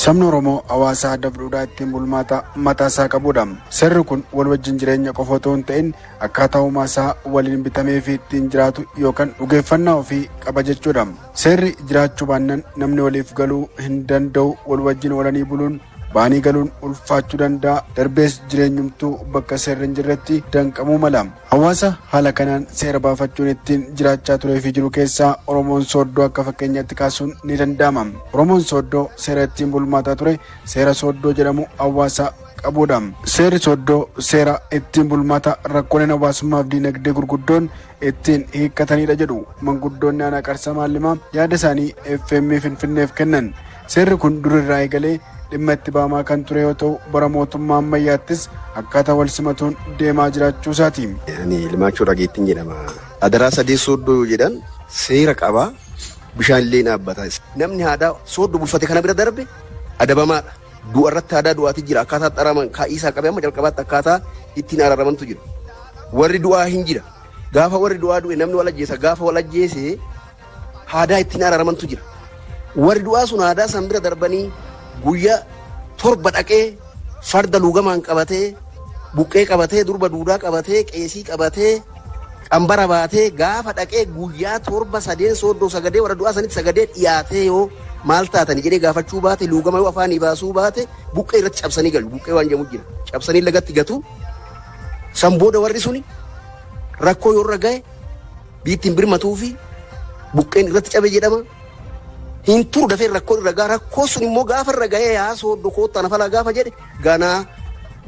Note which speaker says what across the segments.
Speaker 1: Sabni Oromoo hawaasa aadaa fi duudhaa ittiin bulmaata mataa isaa qabudha. Seerri kun wal wajjin jireenya qofa otoo hin ta'in akkaataa uumaa isaa waliin bitamee fi ittiin jiraatu yookaan dhugeeffannaa ofii qaba jechuudha. Seerri jiraachuu baannan namni waliif galuu hin danda'u, wal wajjin oolanii buluun Ba'anii galuun ulfaachuu danda'a, darbees jireenyumtuu bakka seerri hin jirretti danqamuu mala. Hawaasa haala kanaan seera baafachuun ittiin jiraachaa tureefi jiru keessaa Oromoon Sooddoo akka fakkeenyaatti kaasuun ni danda'ama. Oromoon Sooddoo seera ittiin bulmaataa ture seera Sooddoo jedhamu hawaasa qabuudha. Seerri Sooddoo seera ittiin bulmaata rakkooleen hawaasummaaf diinagdee gurguddoon ittiin hiikkataniidha jedhu manguddoonni aanaa Qarsaa Maallimaa yaada isaanii FM Finfinneef kennan. Seerri kun dur irraa eegalee dhimma itti ba'amaa kan ture yoo ta'u bara mootummaa ammayyaattis akkaataa wal simatuun deemaa jiraachuu isaati.
Speaker 2: Ani Limaachoo Dhageettiin jedhama. Adaraa sadee sooddoo yoo jedhan seera qaba. Bishaan illee dhaabbata. Namni aadaa sooddoo bulfate kana bira darbe adabamaadha. Du'a irratti aadaa du'aati jira. Akkaataa itti araaraman kaa'iisaa qabee amma jalqabaatti akkaataa ittiin araaramantu jira. Warri du'aa hin jira. Gaafa warri du'aa du'e namni wal ajjeesa. Gaafa wal ajjeese aadaa ittiin araaramantu jira. Warri du'aa sun aadaa san bira darbanii guyyaa 7 dhaqee farda luugamaan qabatee buqqee qabatee durba duudaa qabatee qeesii qabatee qambara baatee gaafa dhaqee guyyaa 7 sadeen sooddoo sagadee warra du'aa sanitti sagadee dhiyaatee yoo maal taatani jedhee gaafachuu baate luugama yoo afaanii baasuu baate buqqee irratti cabsanii galu. Buqqee waan jedhamu jira. Cabsanii lagatti gatu. San booda warri suni rakkoo yoo irra gahe biittiin birmatuu fi buqqeen irratti cabe jedhama. Hin turu dafee rakkoon irra gaha. Rakkoo sun immoo gaafa irra gahee yaa sooddo koottaa na falaa gaafa jedhe ganaa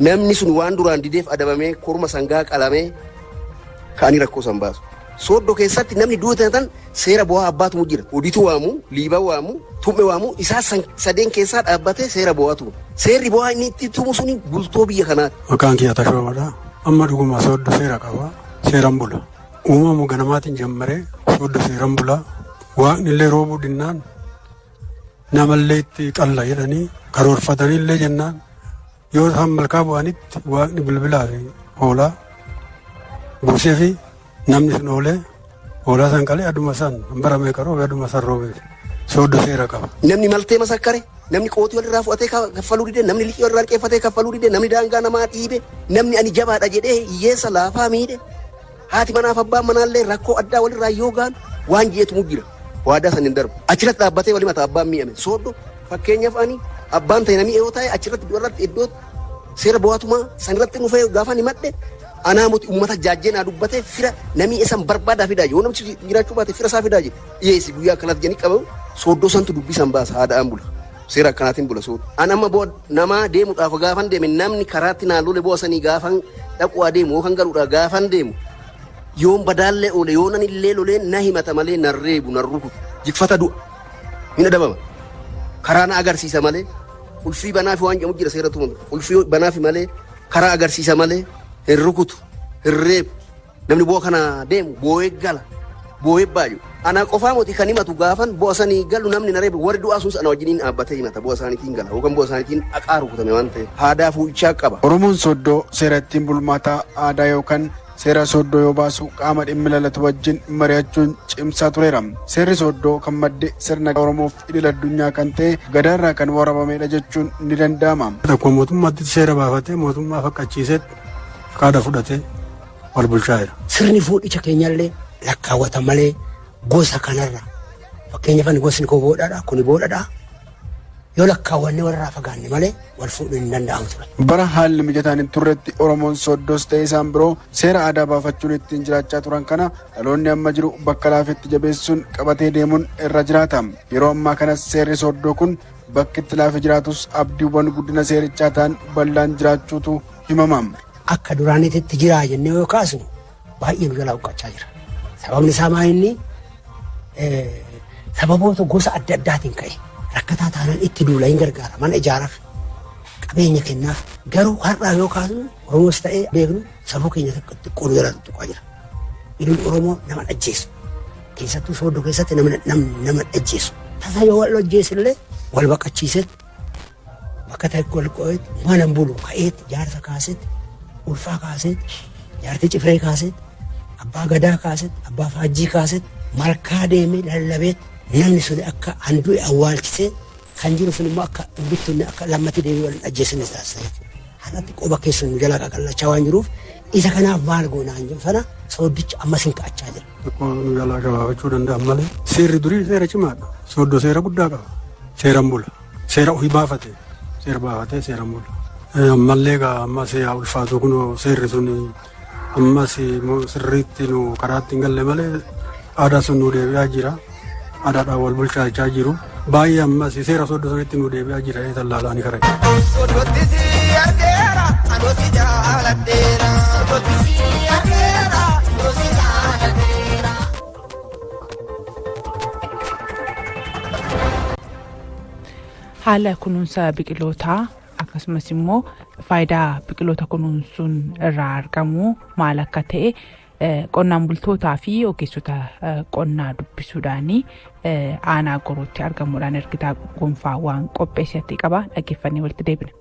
Speaker 2: namni sun waan duraan dideef adabamee korma sangaa qalamee ka'anii rakkoo san baasu. Sooddo keessatti namni du'e tan seera bu'aa abbaa tumu jira. Oditu waamu, liiba waamu, tumme waamu isaa san sadeen keessaa dhaabbatee seera bu'aa tuma. Seerri bu'aa inni itti tumu suni bultoo biyya kanaati.
Speaker 3: Maqaan kiyya Tashoomadha. Amma dhuguma sooddo seera qaba. Seeran bula. Uumamu ganamaatiin jammaree sooddo seeran bula. Waaqni illee roobuu dinnaan namallee itti qalla jedhanii karoorfatanii illee jennaan yoo isaan malkaa bu'anitti waaqni bilbilaa fi hoolaa buusee fi namni sun oolee hoolaa san qalee aduma san bara meeqa roobe aduma san roobee sooddo seera qaba.
Speaker 2: Namni maltee masakkare, namni qootii walirraa fu'atee kaffaluu dide, namni liqii walirraa liqeeffatee kaffaluu dide, namni daangaa namaa dhiibe, namni ani jabaadha jedhee hiyyeessa laafaa miidhe, haati manaaf abbaan manaallee rakkoo addaa walirraa yoo ga'an waan jeetumu jira. Waadaa san hin darbu. Achirratti dhaabbatee wal himata abbaan miidhame. Sooddo fakkeenyaaf ani abbaan ta'e namni yoo ta'e achirratti du'arratti iddoo seera bu'aatumaa sanirratti dhufee gaafa himadhe anaa moti ummata jaajjee naa dubbatee fira namii isan barbaadaa fidaa yoo namichi jiraachuu baate fira isaa fidaa jedhe dhiyeessi guyyaa akkanaatti jedhanii qabamu sooddoo santu dubbii san baasa haada'aan bula. Seera akkanaatiin bula sooddo. An amma bu'a namaa deemuudhaaf gaafan deeme namni karaatti naa lole bu'a sanii gaafan dhaquu adeemu yookaan galuudhaa gaafan deemu yoon badaallee oole yoo nan illee lolee na himata malee nan reebu nan rukutu jikfata du'a hin adabama karaa na agarsiisa malee qulfii banaafi waan jedhamu jira seera tumame qulfii banaafi malee karaa agarsiisa malee hin rukutu hin reebu Namni bu'a kana deemu boo'ee gala. Boo'ee baay'u. Ana qofaa moti kan himatu gaafan bu'a sanii galu namni na reebe warri du'aa sunis ana wajjiniin dhaabbatee himata bu'a isaaniitiin gala yookaan bu'a isaaniitiin haqaa rukutame waan ta'eef. Aadaa fuuchaa qaba.
Speaker 1: Oromoon Sooddoo seera ittiin bulmaataa aadaa yookaan seera Sooddoo yoo baasu qaama dhimmi ilaalatu wajjin mari'achuun cimsaa tureera. Seerri Sooddoo kan madde sirna Oromoof idil addunyaa kan ta'e Gadaarraa kan warabameedha jechuun ni danda'ama.
Speaker 3: Akkuma mootummaatti seera baafatee mootummaa fakkachiisetti qaada fudhatee wal bulchaa jira.
Speaker 4: Sirni fuudhicha keenyallee lakkaawwata malee gosa kanarra fakkeenyaaf ani gosni koo boodhaadha kuni boodhaadha yoo lakkaawwanne walirraa fagaanne malee wal fuudhuun hin danda'amu ture.
Speaker 1: Bara haalli mijataan hin turretti Oromoon Sooddoos ta'e isaan biroo seera aadaa baafachuun ittiin jiraachaa turan kana dhaloonni amma jiru bakka laafetti jabeessuun qabatee deemuun irra jiraata. Yeroo ammaa kanas seerri Sooddoo kun bakki itti laafe jiraatus abdiiwwan guddina seerichaa ta'an bal'aan jiraachuutu himama.
Speaker 4: Akka duraaniititti jiraa jennee yoo kaasnu baay'ee nu jalaa huqqachaa jira. Sababni isaa maa inni sababoota gosa adda addaatiin ka'e rakkataa taanaan itti duula hin gargaara mana ijaaraaf qabeenya kennaaf garuu har'aa yoo kaasnu Oromoos ta'ee beeknu safuu keenya xiqqoo nu jalaa tuttuqaa jira. Iluun Oromoo nama ajjeesu keessattuu sooddoo keessatti nama ajjeesu tasa yoo wal ajjeesu illee wal baqachiisee Bakka takka wal qo'eet mana hin bulu ka'eet jaarsa kaaseet ulfaa kaaseet jaartii cifree kaaseet abbaa gadaa kaaseet abbaa faajjii kaaseet malkaa deemee lallabeet namni sun akka handu'e awwaalchisee Kan jiru sun immoo akka hin bittinne akka lammatti deebi'ee wal hin ajjeesines taasisa jechuudha. Har'atti qoba keessa nu jalaa qaqallachaa waan jiruuf isa kanaaf maal goonaa hin jiru sana sooddichi ammas hin ka'achaa jira.
Speaker 3: Xiqqoo nu jalaa gabaabachuu danda'an malee seerri durii seera cimaadha. Sooddo seera guddaa qaba. Seeran bula. Seera ofii baafate. Seera baafatee seeran bula. Ammallee egaa ammas haa ulfaatu kunoo seerri sun ammas sirriitti nu karaatti hin galle malee aadaa sun nu deebi'aa jira. Aadaadhaan wal bulchaa jiru. Baay'ee ammas seera sooddo sanitti nu deebi'aa jira tallaalaa ni kara.
Speaker 5: Sooddootti si argeera anoo si jaaladheera. Sooddootti si argeera anoo si jaaladheera.
Speaker 6: Haala kunuunsa biqilootaa akkasumas immoo faayidaa biqiloota kunuunsuun irraa argamu maal akka ta'e qonnaan bultootaa fi ogeessota qonnaa dubbisuudhaan aanaa gorootti argamuudhaan ergitaa gonfaa waan qopheessatti qaba dhaggeeffannee walitti deebina.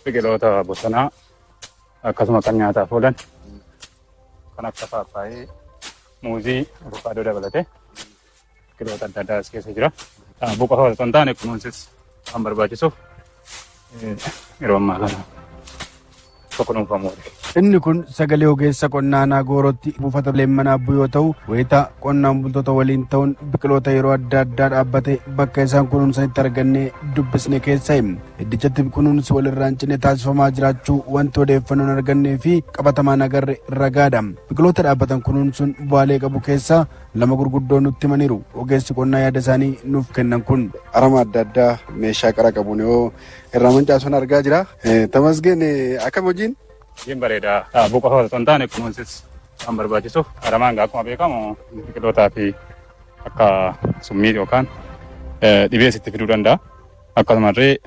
Speaker 7: Biqiloota bosonaa akkasuma kan nyaataaf oolan kan akka paappaayii, muuzii, avokaadoo dabalatee biqiloota adda addaa as keessa jira. Dhaabuu qofa osoo hin taane kunuunsis waan barbaachisuuf yeroo ammaa kana akka kunuunfamu.
Speaker 1: Inni kun sagalee ogeessa qonnaa aanaa Goorootti buufata leemmanaa Abbuu yoo ta'u, wayita qonnaan bultoota waliin ta'uun biqiloota yeroo adda addaa dhaabbate bakka isaan kunuunsanitti argannee dubbisne keessaa Iddichatti kunuunsi walirraa hin cinne taasifamaa jiraachuu wanti odeeffannoon argannee fi qabatamaan agarre ragaadha. Biqiloota dhaabbatan kunuunsuun bu'aalee qabu keessaa lama gurguddoo nutti himaniiru. Ogeessi qonnaa yaada isaanii nuuf kennan kun. Arama adda addaa meeshaa qara qabuun yoo irraa mancaasuun argaa jira. Tamasgeen akkam hojiin?
Speaker 7: Hojiin bareedaa. Dhaabuu qofa osoo hin taane kunuunsis waan barbaachisuuf aramaan akkuma beekamu biqilootaa fi akka summii yookaan dhibee sitti fiduu danda'a. Akkasumallee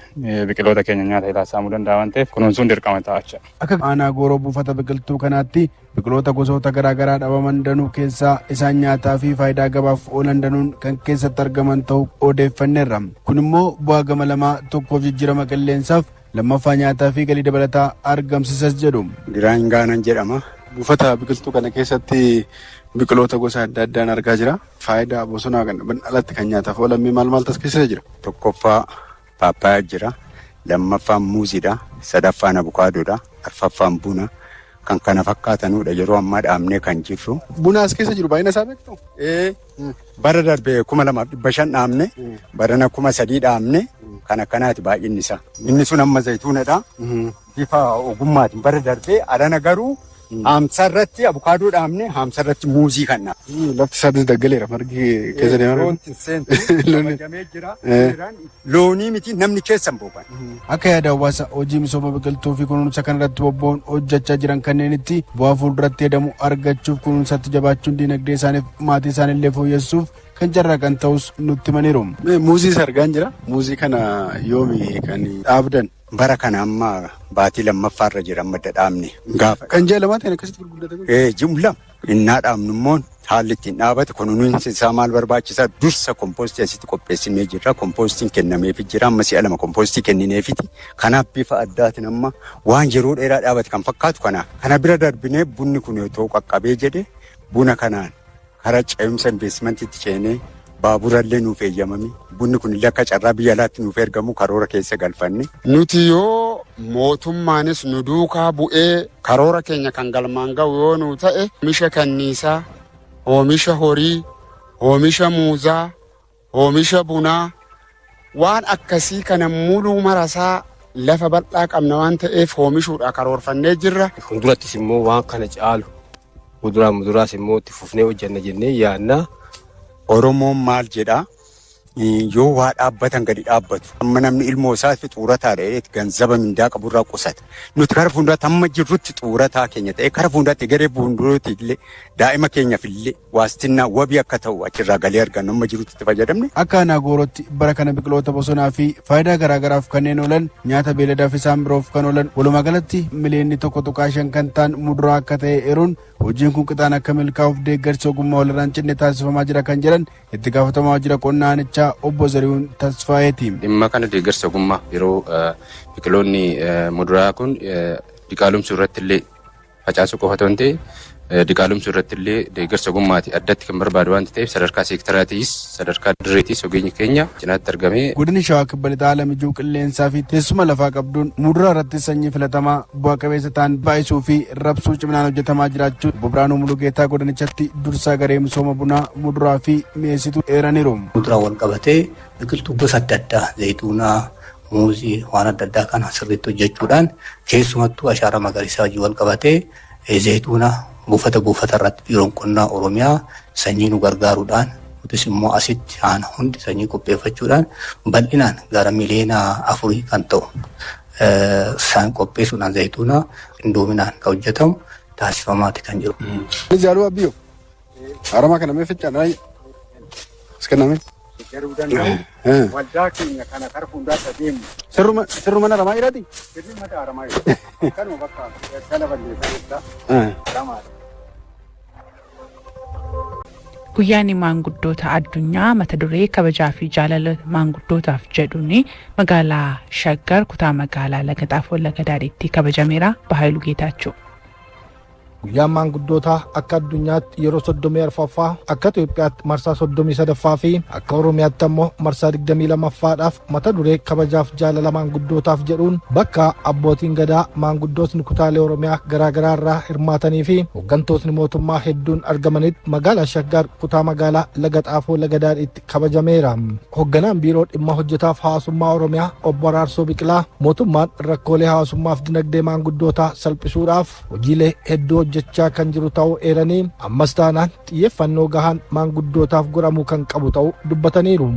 Speaker 7: biqiloota keenya nyaata ilaa saamuu danda'a waan ta'eef kunuunsuun dirqama ta'a jechuudha.
Speaker 1: Akka aanaa Gooroo buufata biqiltuu kanaatti biqiloota gosoota garaagaraa dhabaman danuu keessaa isaan nyaataa fi faayidaa gabaaf oolan danuun kan keessatti argaman ta'uu odeeffanneerra. Kun immoo bu'aa gama lamaa tokkoof jijjiirama qilleensaaf lammaffaa nyaataa fi galii dabalataa argamsiisas jedhu.
Speaker 8: Giraany Gaanan jedhama.
Speaker 1: Buufata biqiltuu kana keessatti biqiloota gosa adda addaan argaa jira. Faayidaa bosonaa kan alatti kan nyaataaf oolan maal maaltu as keessa jira?
Speaker 8: Tokkoffaa paappayaa jira. Lammaffaan muuziidha. Sadaffaan abukaadoodha. Arfaffaan buna. Kan kana fakkaatanudha yeroo ammaa dhaabnee kan jirru.
Speaker 1: Buna as keessa jiru baay'ina isaa beektu?
Speaker 8: Bara darbe 2500 dhaabne, barana 3000 dhaabne kan akkanaati baay'inni isaa. Inni sun amma zayituunadha. Bifa ogummaatiin bara darbee alana garuu haamsa irratti abukaadoo dhaabne haamsa irratti muuzii kan dhaabne.
Speaker 1: Lafti isaatis daggaleera margi keessa deemaa.
Speaker 8: Loon seentu kabajamee jira. Loonii miti namni keessa hin boqan.
Speaker 1: Akka yaada hawaasa hojii misooma biqiltuu fi kunuunsa kanarratti bobba'uun hojjechaa jiran kanneenitti bu'aa fuulduratti eedamu argachuuf kunuunsatti jabaachuun diinagdee isaaniif maatii isaaniillee fooyyessuuf kan carraaqan ta'us nutti himaniiru. Muuzii isa argaan jira. Muuzii kana yoomi kan dhaabdan?
Speaker 8: Bara kana amma baatii lammaffaarra jira amma dhaabne gaafa.
Speaker 1: Kan ji'a lamaa ta'an akkasitti gurguddate kun?
Speaker 8: Ji'um lama. Innaa dhaabnu immoo haalli ittiin dhaabate kunuunsi isaa maal barbaachisaa dursa kompoostii asitti qopheessinee jirra. Kompoostiin kennameefi jira amma si'a lama kompoostii kennineefiti. Kanaaf bifa addaatiin amma waan yeroo dheeraa dhaabate kan fakkaatu kana. Kana bira darbinee bunni kun otoo qaqqabee jedhe buna kanaan karaa ce'umsa investimentiitti ceenee baaburallee nuuf eeyyamame bunni kun illee akka carraa biyya alaatti nuuf ergamu karoora keessa galfanne.
Speaker 9: Nuti yoo mootummaanis nu duukaa bu'ee karoora keenya kan galmaan ga'u yoo nu ta'e oomisha kanniisaa, oomisha horii, oomisha muuzaa, oomisha bunaa waan akkasii kana muluu marasaa lafa bal'aa qabna waan ta'eef oomishuudha karoorfannee jirra.
Speaker 10: Fuuldurattis immoo waan kana caalu kuduraa muduraas immoo itti fufnee hojjenna jennee yaadna.
Speaker 8: Oromoon maal jedhaa? Yoo waa dhaabbatan gadi dhaabbatu. Amma namni ilmoo isaa fi xuurataadha jedhee ganzaba mindaa qaburraa qusata. Nuti kara fuulduraatti hamma jirrutti xuurataa keenya ta'ee kara fuulduraatti garee fuulduratti illee daa'ima keenyaaf illee waastinnaa wabii akka ta'u achirraa galii argannu amma jirutti itti fayyadamne.
Speaker 1: Akka aanaa Goorootti bara kana biqiloota bosonaa fi faayidaa garaagaraaf kanneen oolan nyaata beeladaaf isaan biroof kan oolan walumaa galatti miliyoonni 1.5 kan ta'an muduraa akka ta'e eeruun hojiin kun qixaan akka milkaa'uuf deeggarsi ogummaa walirraa hin cinne taasifamaa jira kan jedhan itti gaafatamaa waajjira qonnaa aanichaa obbo Zarihuun Tasfaayeeti.
Speaker 11: Dhimma kana deeggarsa ogummaa yeroo biqiloonni muduraa kun diqaalomsuu irratti illee facaasuu qofa otoo hin ta'in Diqaalomsuu irratti illee deeggarsa ogummaati addatti kan barbaadu waanta ta'eef sadarkaa seektaraatiis sadarkaa dirreetiis ogeeyyi keenya cinaatti argamee.
Speaker 1: Godinni Shawaa Kibba Lixaa haala mijuu qilleensaa fi teessuma lafaa qabduun muduraa irratti sanyii filatamaa bu'a qabeessa ta'an baay'isuu fi rabsuu ciminaan hojjetamaa jiraachuu Obbo Birhaanuu Mulugeetaa godinichatti dursaa garee misooma bunaa, muduraa fi mi'eessituu eeraniiru.
Speaker 12: Muduraan wal qabatee biqiltuu gosa adda addaa zayituunaa, muuzii waan adda addaa kana sirriitti hojjechuudhaan keessumattuu ashaaraa magariisaa wajjin wal qabatee zayituuna buufata buufata irratti biiroon qonnaa Oromiyaa sanyii nu gargaaruudhaan nutis immoo asitti aana hundi sanyii qopheeffachuudhaan bal'inaan gara miliyoona afurii kan ta'u isaan qopheessuudhaan zayituuna qindoominaan kan hojjetamu taasifamaati kan jiru.
Speaker 1: Ni jaaluu abbiyo. Haramaa kana mee ficcaan raayya. As kenname.
Speaker 9: Garuu danda'u waldaa keenya kana kara fuulduraatti adeemu.
Speaker 1: Sirruma sirruma haramaa jiraati?
Speaker 9: Sirri mata haramaa jira. Kanuma bakka gala balleessaa jirta. Haramaadha.
Speaker 6: Guyyaan maanguddoota addunyaa mata duree kabajaa fi jaalala maanguddootaaf jedhuun magaalaa Shaggar kutaa magaalaa Laga Xaafoo Laga Daadhiitti kabajameera. Bahaayiluu Geetaachoo.
Speaker 13: Guyyaan maanguddootaa akka addunyaatti yeroo 34ffaa, akka Itoophiyaatti marsaa 33ffaa fi akka Oromiyaatti ammoo marsaa 22ffaadhaaf mata duree kabajaaf jaalala maanguddootaaf jedhuun bakka abbootiin gadaa maanguddootni kutaalee Oromiyaa garaagaraa irraa hirmaatanii fi hooggantootni mootummaa hedduun argamanitti magaalaa Shaggar kutaa magaalaa Laga Xaafoo Laga Daadhiitti kabajameera. Hoogganaan biiroo dhimma hojjetaaf hawaasummaa Oromiyaa obbo Araarsoo Biqilaa mootummaan rakkoolee hawaasummaaf dinagdee maanguddootaa salphisuudhaaf hojiilee hedduu hojjechaa kan jiru ta'uu eeranii ammas taanaan xiyyeeffannoo gahaan maanguddootaaf godhamuu kan qabu ta'uu dubbataniiru.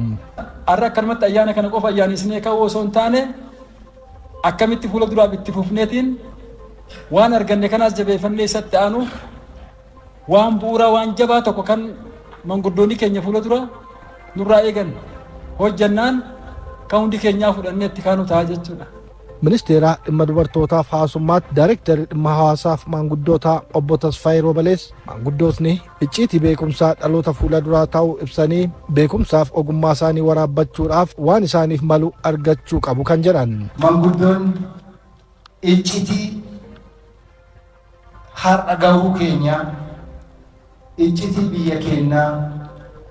Speaker 14: Har'a akkanumatti ayyaana kana qofa ayyaanisnee ka'uu osoo hin taane akkamitti fuula duraaf itti fufneetiin waan arganne kanaas jabeeffannee isatti aanuuf waan bu'uuraa waan jabaa tokko kan manguddoonni keenya fuula dura nurraa eegan hojjannaan kan hundi keenyaa fudhannee itti kaanu ta'a jechuudha.
Speaker 13: Ministeera dhimma dubartootaaf hawaasummaatti Daayirektarri dhimma hawaasaaf maanguddootaa obbo Tasfaayee Roobalees maanguddootni icciitii beekumsaa dhaloota fuula duraa ta'uu ibsanii beekumsaaf ogummaa isaanii waraabbachuudhaaf waan isaaniif malu argachuu qabu kan jedhan.
Speaker 15: Manguddoonni iccitii har'a gahuu keenyaa, iccitii biyya keennaa,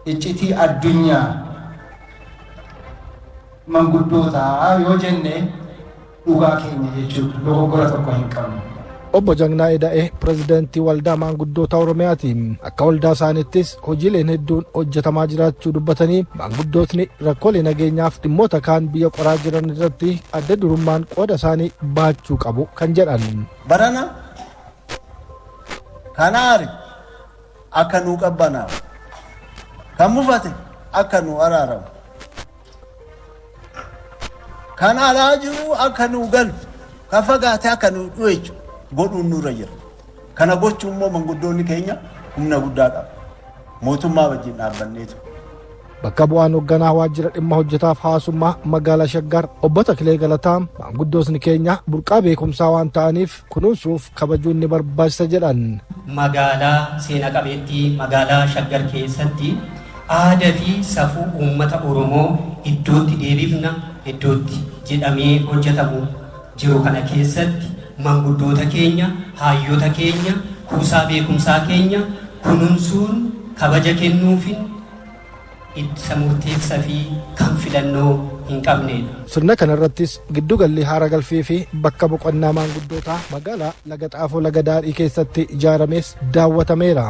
Speaker 15: iccitii addunyaa manguddootaa yoo jenne dhugaa keenya jechuudha. Dogoggora tokko hin qabnu.
Speaker 13: Obbo Jagnaa Eda'ee pirezidaantii waldaa maanguddoota Oromiyaati. Akka waldaa isaaniittis hojiileen hedduun hojjetamaa jiraachuu dubbatanii maanguddootni rakkoolee nageenyaaf dhimmoota kaan biyya qoraa jiran irratti adda durummaan qooda isaanii baachuu qabu kan jedhan.
Speaker 16: Barana kan aare akka nuu qabbanaa'u, kan mufate akka nuu araaramu, kan alaa jiru akka nuu galu, kan fagaate akka nuu dhu'echu godhuun nurra jira. Kana gochuun immoo manguddoonni keenya humna guddaa qabu. Mootummaa wajjin dhaabbanneetu.
Speaker 13: Bakka bu'aan hoogganaa waajjira dhimma hojjetaaf hawaasummaa magaalaa Shaggar obbo Takilee Galataa maanguddootni keenya burqaa beekumsaa waan ta'aniif kunuunsuuf kabajuun ni barbaachisa jedhan.
Speaker 17: Magaalaa seena qabeettii magaalaa Shaggar keessatti aadaa fi safuu uummata Oromoo iddootti deebifna iddootti jedhamee hojjetamu jiru kana keessatti manguddoota keenya, haayyoota keenya, kuusaa beekumsaa keenya kunuunsuun kabaja kennuufin ittisa murteessa fi kan filannoo hin qabneedha.
Speaker 13: Sirna kanarrattis giddugalli haara galfii fi bakka boqonnaa maanguddootaa magaalaa Laga Xaafoo Laga Daadhii keessatti ijaarames daawwatameera.